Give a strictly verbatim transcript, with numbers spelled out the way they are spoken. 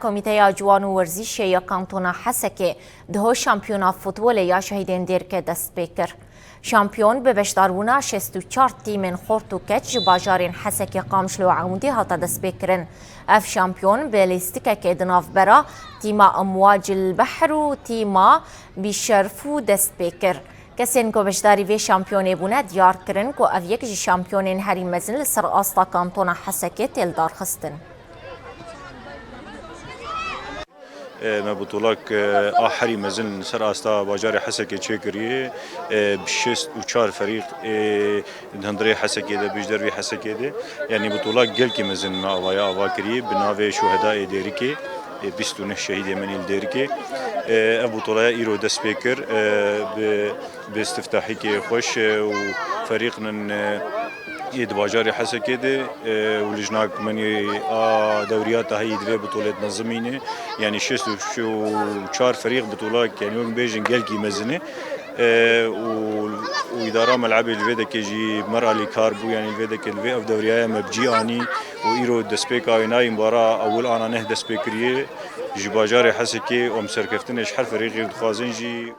Komîteya Ciwan û Werzîşê ya Kantona Hesekê diho şampiyona futbolê ya Şehîdên Dêrikê dest pê kir. Şampiyon bi beşdarbûna şêst û çar tîmên xort û keç ji bajarên Hesekê, Qamişlo û Ewdî hate destpêkirin. Ev şampiyon bi lîstikekê di navbera tîma Emwacil Behr û tîma Bîşerfû dest pê kir. Kesên ku beşdarî vê şampiyonê bûne diyar kirin ku ev yek ji şampiyonên herî mezin li ser asta kantona Hesekê tê lidarxistin. E, me butulak, e, a herî mezin li ser asta bajarê Hesekê çêkiriye. E, bi şêst û çar ferîq, e, di hundirê Hesekê de, bi ji dervî Hesekê de. Yanî butulak gelkî mezin me avaya ava kiriye. Bi navê Şuhedayê Dêrikê, e, bîst û neh şehîdê me nî li Dêrikê. E, ev butulaya îro dest pê kir. E, bi, bi istiftahîkê xweş, e, û ferîqnin, e, yê di bajarê Hesekê de, e, û lijnak menî a dewriya tahiyî divê butolê dinizimîne. Yanî şêst û çar ferîq butolak, yanî wek bêjin gelkî mezin e. E, û, û îdara melebê li vê dekê jî mer alîkar bû, yanî li vê dekê li vê ev dewriyaya me bi cî anî û îro destpêka wê nayîn bara ewil ana neh dest pê kiriye. Ji bajarê Hesekê û em serkeftinê ji her ferîqê dixwazin jî.